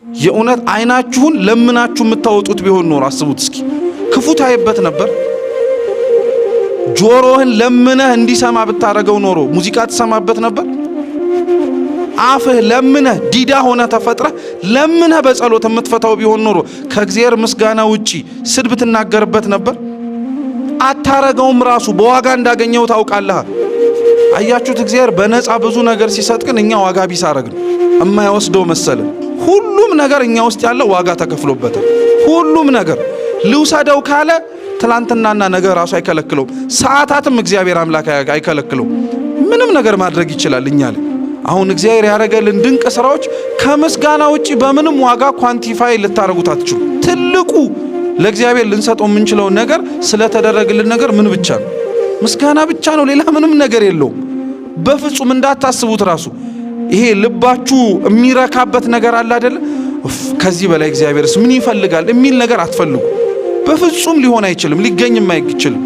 የእውነት አይናችሁን ለምናችሁ የምታወጡት ቢሆን ኖሮ አስቡት እስኪ፣ ክፉ ታይበት ነበር? ጆሮህን ለምነህ እንዲሰማ ብታረገው ኖሮ ሙዚቃ ትሰማበት ነበር? አፍህ ለምነህ ዲዳ ሆነ ተፈጥረህ ለምነህ በጸሎት የምትፈታው ቢሆን ኖሮ ከእግዚአብሔር ምስጋና ውጪ ስድብ ትናገርበት ነበር? አታረገውም። ራሱ በዋጋ እንዳገኘው ታውቃለህ። አያችሁት? እግዚአብሔር በነፃ ብዙ ነገር ሲሰጥ ግን እኛ ዋጋ ቢስ አረግን፣ እማይወስደው መሰለን። ሁሉም ነገር እኛ ውስጥ ያለው ዋጋ ተከፍሎበታል። ሁሉም ነገር ልውሰደው ካለ ትላንትናና ነገ ራሱ አይከለክለውም። ሰዓታትም እግዚአብሔር አምላክ አይከለክለውም። ምንም ነገር ማድረግ ይችላል እኛ ላይ። አሁን እግዚአብሔር ያደረገልን ድንቅ ስራዎች ከምስጋና ውጪ በምንም ዋጋ quantify ልታደርጉት አትችሉ። ትልቁ ለእግዚአብሔር ልንሰጠው የምንችለው ነገር ስለተደረገልን ነገር ምን ብቻ ነው? ምስጋና ብቻ ነው። ሌላ ምንም ነገር የለውም። በፍጹም እንዳታስቡት። ራሱ ይሄ ልባችሁ የሚረካበት ነገር አለ አይደለ? ከዚህ በላይ እግዚአብሔርስ ምን ይፈልጋል የሚል ነገር አትፈልጉ። በፍጹም ሊሆን አይችልም፣ ሊገኝም አይችልም።